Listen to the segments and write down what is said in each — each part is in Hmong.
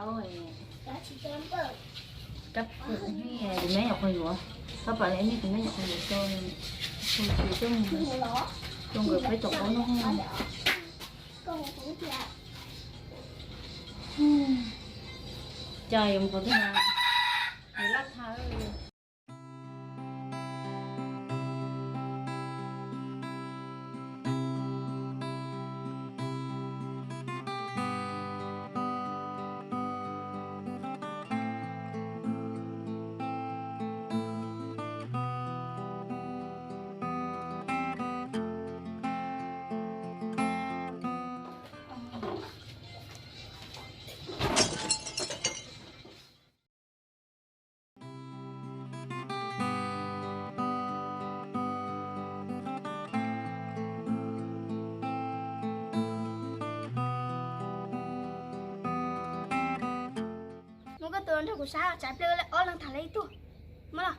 Kab pum, tus me nyuam qhuav yuav, kab pam li nej tus me nyuam qhuav yuav rau, tus tsis coj mus rau nkawd peb cov qaub noj. Cas yuav mus qhov twg na, yuav laj thav. Muab koj tus los nrog kuv saib, tsam pliag ob leeg tham lawm ib tug. Muab los.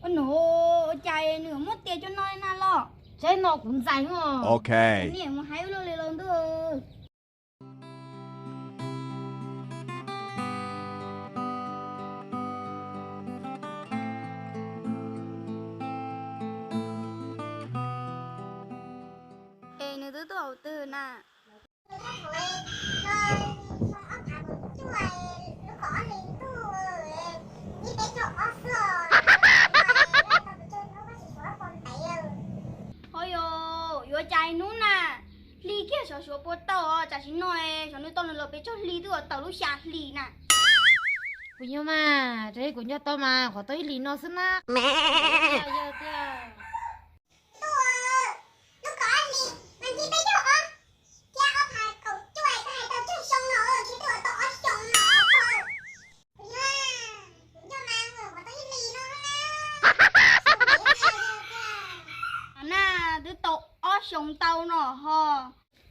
Ua nws, ua cas nws muab tias cov no na los? Tsaib no kuv ntxais os. Niam mus hais wb lub li los ntuj. Es nws twb tuaj hauv twg na? Ho yog yuav cas hnub na, hli kiag xyov suav puas tau, tam sim no xyov nws tau nws los pes tsawg hli twb tawm lub xya hli na. Kuv nyob mas, kuv nco tau mas qhov tau ib hlis no xwb na. Lub kaum ob hlis mas ntsib peb caug ob, thiab ob phav kaum cuaj koj hais tau tsawg xyoo no, ntsib twb tau ob xyoo no. Kuv nyob, kuv nyob mas qhov tau ib hlis no na. Na, twb tau ob xyoo tau no ho.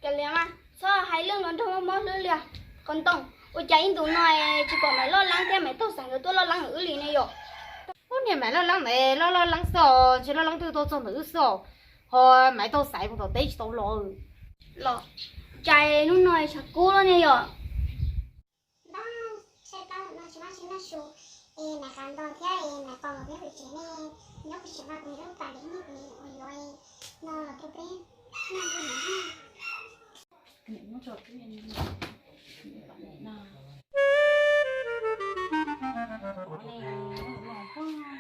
Kav liam mas, txhob hais lwj los nrog mob mob hlwb lias. Qos ntoo, ua cas ib ntus no tsis pom Maiv Loj Leeb thiab Maiv Taug Xaiv nkawd tuaj loj leeb ntawm wb li ne yom? Ub, niag Maiv Loj Leeb ntawd loj loj leeb xwb os, ntshe loj leeb twg tuaj txog ntawm wb xwb os. Ho Maiv Taug Xaiv puas tom teb tsis tau los? Los, cas hnub no tshav kub loj ne yom? Npab, tsis muaj tsis noj su, es Maiv Qav Ntaus thiab es Maiv Pom nkawd peb hwm tsev ne, nyob kuv tsev mas kuv niam lub pas liam niaj kuv niam uas yuav no los rau peb noj npua niam.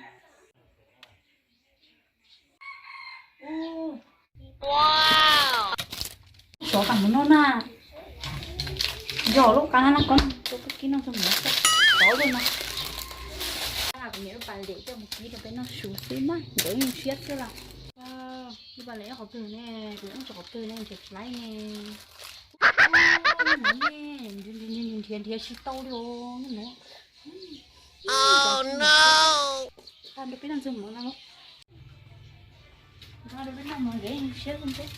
Sov tas mus noj na. Yog lub qab na, koj rau peb kib noj txog mus sov li no. Kuv niam lub pas liam coj mus kib rau peb noj su xwb mas nkawd yeej siab xwb las. Lub pas liam qhov twg ne? Kuv yeej tsis qhov twg ne, nrhiav tsis laib ne. Nrhiav nrhiav tsis tau li os. Nrhiav peb noj txog mus no. Nrhiav peb noj mus nkawd yeej siab xwb ntag.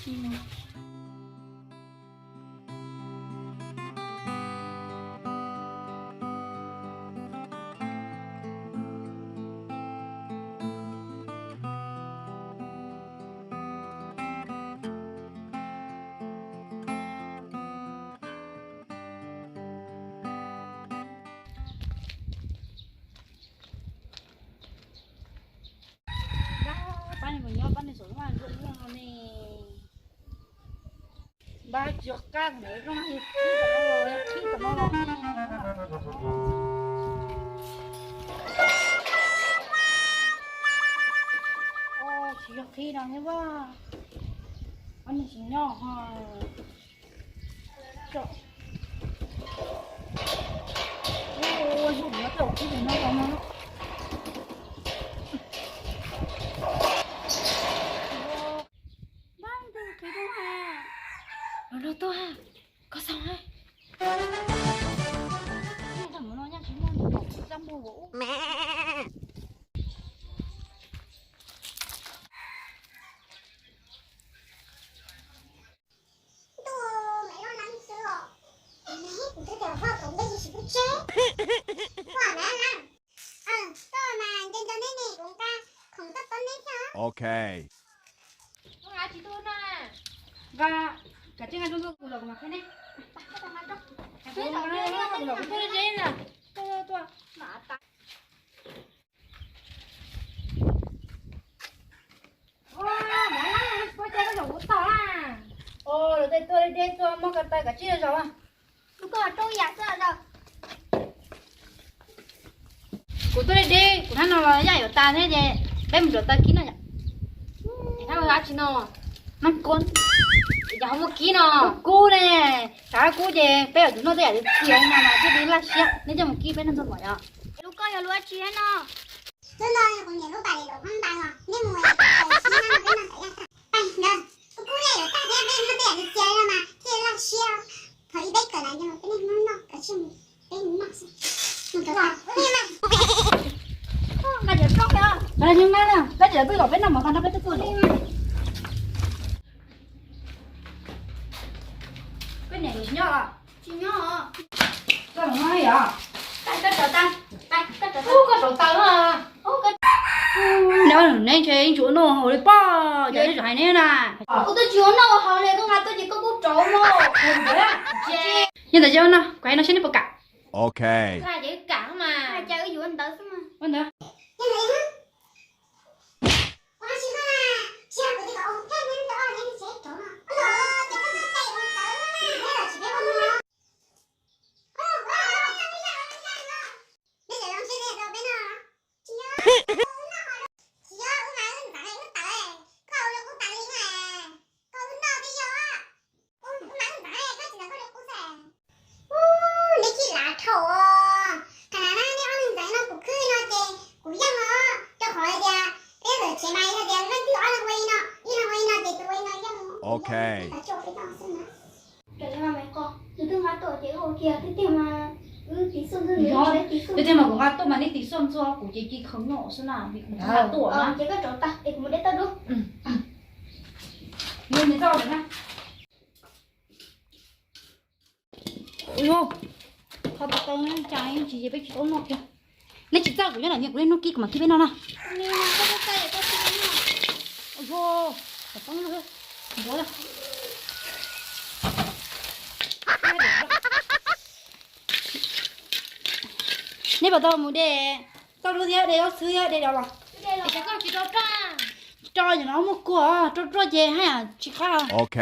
Pab ne, kuv nyob pab ne, saum lub vaj ntsum no ne. Npab tsis qab ntawd, zoo li qhib tom no los, qhib tom no los. Tsis yog qhib no thiab vaj, pab ne tsis nyob ho. Ua, yus nyob tom qhib no no. Npab, tus qhib tuaj ha. Los no tuaj ha. Koj xav ha. Nyob tom no nyaj tsis muaj tus tom txaj npua ua ub. Ntuj, Maiv Loj Leeb xwb os. Kuv twb tias vaj kaum ntej tsis pub tseb. Vaj Maiv Loj Leeb, koj mas nco nco neb ne, kuv nqa khoom tuaj pab neb thiab. Ok. Nqa tsis tuaj na. Nqa, kav tsij nqa tuaj nrog kuv los kuv mam qhia neb. Tuaj, tuaj, tuaj. Ua, lawv tej tuaj deb deb tuaj muab ko taw kav tsij zaum. Kuv tuaj deb deb, kuv hnab no los yaj yuav tas thiab ces peb mus zaum taw kib no yom. Hnab no dab tsi no? Mas kub, cas ho muaj kib no? Kub ne, tshav kub ces peb yuav tsum noj tej yam txias no mas thiaj li laj siab. Neb coj mus kib peb noj ntxuag mov yom. Lub koj yog lub dab tsi no? Lub no kuv niam lub pam li lub hmab npas os, neb mus tawm xyab no peb noj tawm yaj tag. Pab ntawd, kuv kub yaj yuav tag thiab peb noj tej yam txias no mas thiaj laj siab. Thov ib peb kawm lawm ces peb niaj hnub noj kawm tsij mus, peb mus noj xwb. Mus kawm los ua li mas. Nqa cov roj peb os. Nqa cov roj peb os. Koj tsis lawv twb kom peb noj mov tag no peb twb tuaj li. Koj niam tsis nyob los? Tsis nyob. Koj los noj yom? Koj rauv taws, koj rauv taws. Neb ntshe ib tsuav noj haus li pob, cov neb tsuas hais neb na. Kuv twb tsis ua noj ua haus li, koj nqa tuaj ces koj kuj rauv mog. Yog ntawd ces ua no, kuv hais no seb neb puas kam. Ok. Kam mas. Ua ntawd. Neb khib lav dhau os. Qhov no na, neb ob leeg ntxeev no kuv khwb no ces kuv yeej os, rau qhov tias peb tawm tsev mas yog tias leej twg ob leeg ua li no, ib leeg ua li no ces tus ua li no yeej. Ok. Nws twb nqa tuaj ces ua kiag tiag tiag mas wb tiv xoj xwb, tiv xoj. Tiag tiag mas kuv nqa tuaj mas neb tiv xoj ntxuag kuv ces ci khawv noj xwb na, vim kuv nqa tuaj na. Ces koj rauv taws es kuv mus de tawb dub. Ua li, qhov tau tau cas tsis ces peb tsis tau noj kiag. Neb tsis txawj kuv nyob ntawm niag kuv niaj hnub kib kuv mam kib peb noj na. Neb puas tau mus de tauj dub thiab de zaub xwb thiab de dov los? Roj, roj no muaj kua, roj ruaj ces haj yam tsis qab. Ok.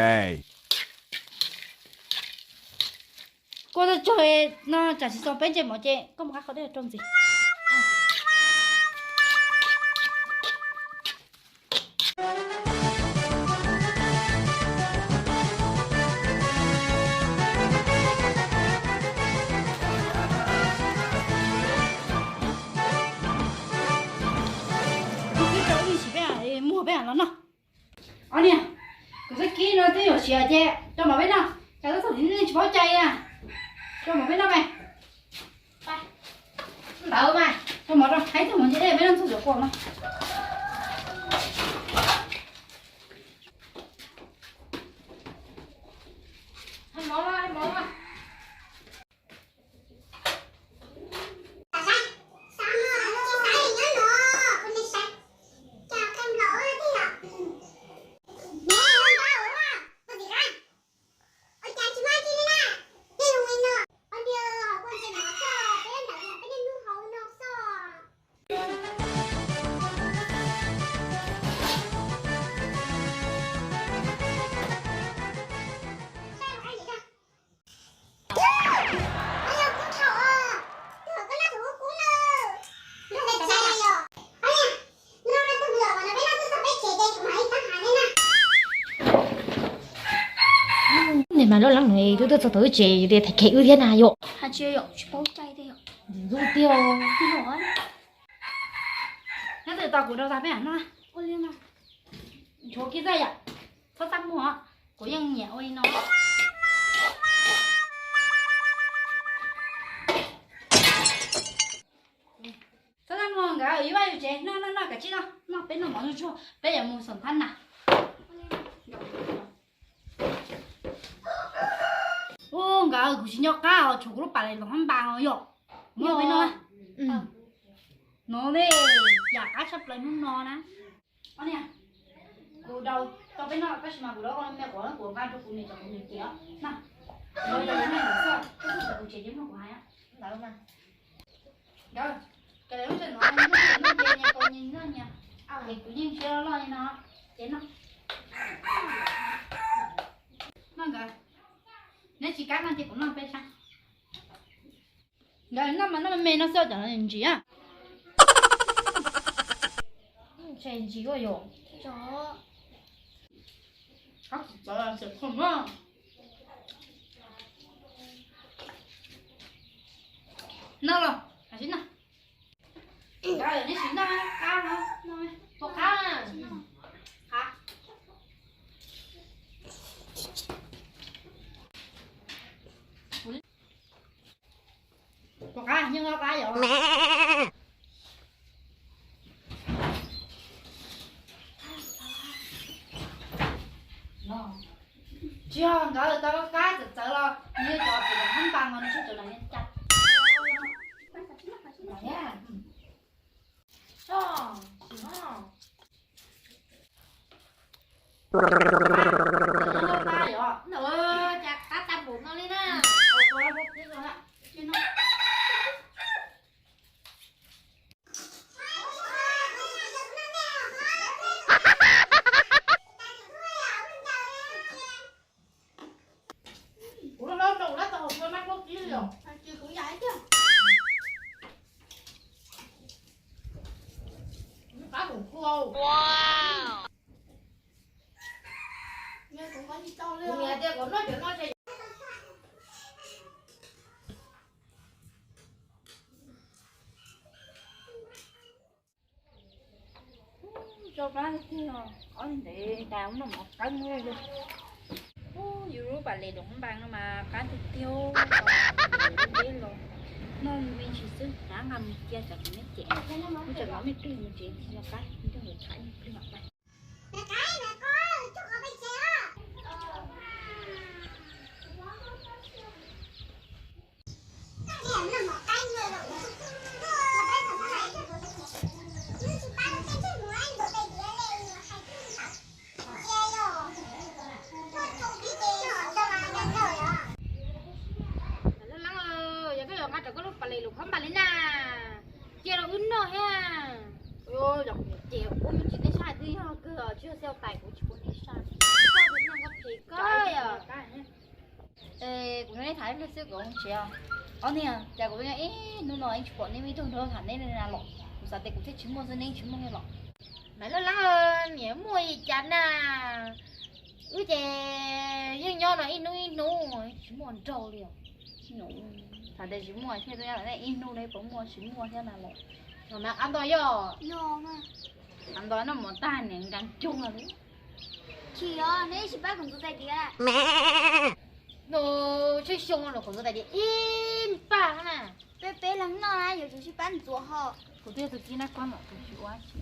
Kua txog tsaug no tsam tsis xaus peb ntsej mov ces koj mus qab qhov dej rau ntxiv. Muag peb los noj. Ob niag, kuv twb kib no twb yuav siav ces rau mov peb noj, cas txog thaum nej tsis paub cai na. Rau mov peb noj mas. Ntawd mas rau mov rau, hais txog mov ntshe peb noj txog cov kua no. Nws mas loj leeb, twb tuaj txog tau wb tsev tias thaiv khev wb thiab na yom. Hais tsis yom, tsis paub cai tiag yom. Ntxub tiag. Nyob twg tos kuv rau tas peb mam noj. Nchuav kiag txaj yom, txhob txaj muag, kuv yeej nyiam ua li no. Txhob txaj muag, nkawd yus vaj yus tsev, noj noj noj, kav tsij noj, noj peb noj mov zuj zus, peb yuav mus xom thab na. Ub, nkawd kuv tsis nco qab os, tshuav kuv lub pas li los hab npas os yom. Muab peb noj. No ne, yam qab tshaj plaws hnub no na. Kuv daus rau peb noj, tab sis mas kuv daus me quav kuv nqa rau kuv niam, kuv niam ces na. Ntawd, kuv yeej siab loj loj li no, ces no. Noj nkawd, neb tsis kam noj ces kuv noj peb sab. Nkawd noj mas noj me me no xwb, cov no ntsim a. Ntsim ua yus. Noj los, neb sim noj qab no, ua qab. Ua qab, nyob qab yom. Tsis yog nkawd tau qab txawv txawv los nws yuav cov pem los hab npas mas nws tsis txawv los cas. Cas qab tag npaum no li na. Kuv lub hlab rau kuv lab tau hauv kua mab kuab kib li os. Qab kuv kua. Kuv niam tias kom noj cov no ces Rau qab tiag, ob ntev tas ua noj mov qab muag li. Yus lub pas les lus hmoob npas no mas qab tiag tiag, deb los noj me ntsis xwb, hnav nqa mus cia tsam kuv neb cem, kuv tsam kuv mej plig mus tsev tsis yog qab, kuv coj mus tham ib pliag mam pais. Leej leej, yog koj yuav nqa rau koj lub pas les lus hmoob npas li na, cia rau wb noj thiab. Yog kuv ces kuv tsis teb sab twb yog kawg, tsis yog xyaw tais kuv tsis pub neb sab. Koj phem koj yom. Kuv neb tham ib pliag xwb kuv tsev os. Ob niag, cas kuv ib hnub no yeej tsis pom neb me tug nrog tham neb li na los. Kuv xav tias kuv thiaj tsis muaj xwb, neb tsis muaj li los. Maiv Laj Lab, niam muaj li cas na? Wb ces yeej nyob no ib hnub ib hnub tsis muaj nraug li os. Tham tias tsis muaj thiab, ib hnub no puas muaj tsis muaj thiab na los. Maiv Laj Lab, qab nto yog? Qab nto noj mov tag niam nkees cuag li. Tsis yog, neb sib pab kuv ntxuav tais diav. Nws tsheej xyoo los kuv ntxuav tais diav ib npaj na. Peb peb leeg noj na, yuav tsum sib pab ntxuav ho. Kuv twb yog tus kib nab kuab mas kuv tsis ua tsi.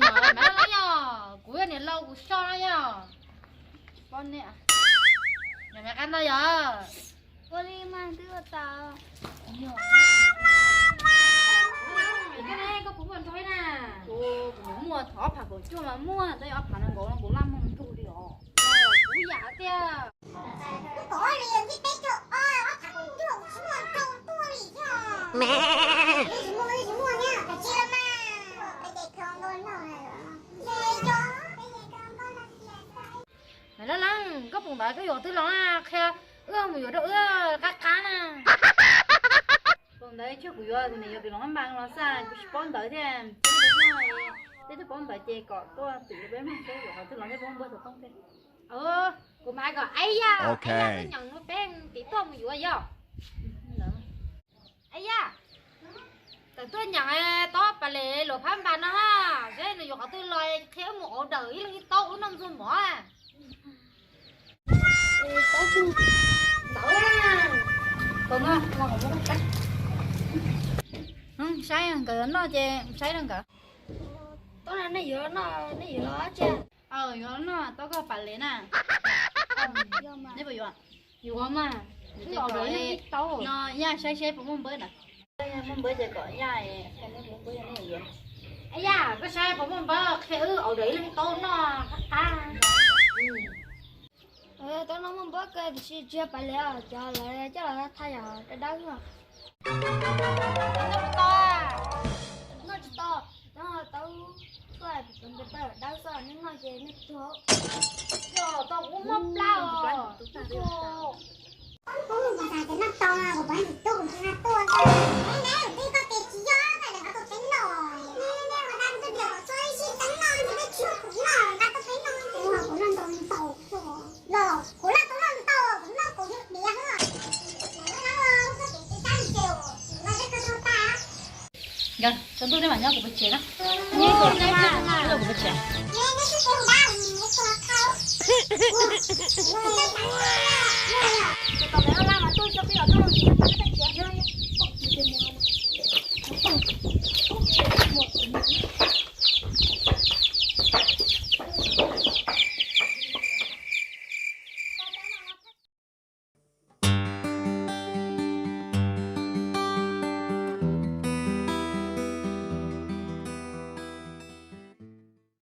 Maiv Laj Lab yog, kuv yog niam laus kuv so no yog. Tsis paub ne. Niam Maiv Laj Lab qab nto yog? Ua li mas twb ua tau. Koj ne, koj puas muaj nraug na? Kuv muaj, thov ob phav kaum cuaj mas muaj, tab sis ob phav nees nkaum no kuv laj muaj nraug li os. Kuv yam tiag. Maiv Laj Lab, koj pum ntawd koj yuav twg los na, qhia wb mus yuav rau wb qab qab na. Pum ntawd tsam kuv yuav tus niam yuav pem los npaj los xwb, kuv tsis paub ntawv thiab. Peb twb paub ntawv ces kom tuaj twm rau peb mloog seb yuav qhov twg los thiab peb npuaj xov tooj thiab. Kuv mas kom Aib Yaj, Aib Yaj tuaj nyeem peb tim tuaj mus yuav yog. Aib Yaj, tawm tuaj nyeem tob pas les luam phab npas no ha, seb nws yuav qhov twg los qhia wb mus order ib leeg ib taub wb noj ntxuag mov. Saib nkawd yuav noj ces saib rau nkawd. Tob no nej yuav noj, nej yuav tsi? Yuav noj tob koj pas les na. Neb puas yuav? Yuav mas. No Yaj saib seb puas muaj npawb na. Muaj npawb ces kom Yaj, Yaj, koj saib puas muaj npawb qhia wb order ib leeg ib taub noj qab qab. Tau noj muaj npab kawg tiam sis tsis yog pais li os, cov lawv coj los thaj yam dawb dawb xwb. Noj tsis tau, tau tuaj pem tus npe dawb xwb, nej noj ces nej tuag. Yog tau kuv mob plab os. Kuv mus xav tias noj tau no kuv pab niam tub kuv tsis nqa tuaj. Neb neb twb koj tias tsis yog koj lawv nqa tuaj peb noj. Neb neb ua dab ntub diam kom txog ib sij teeb no neb twb tsis yog kuv noj, nqa tuaj peb noj, kuv noj ntau ntau los kuv noj tau noj ntau, kuv noj kuv yog diav xwb. Nkawd tsaus ntuj nej mam nyob kuv peb tsev na. Kuv peb tsev.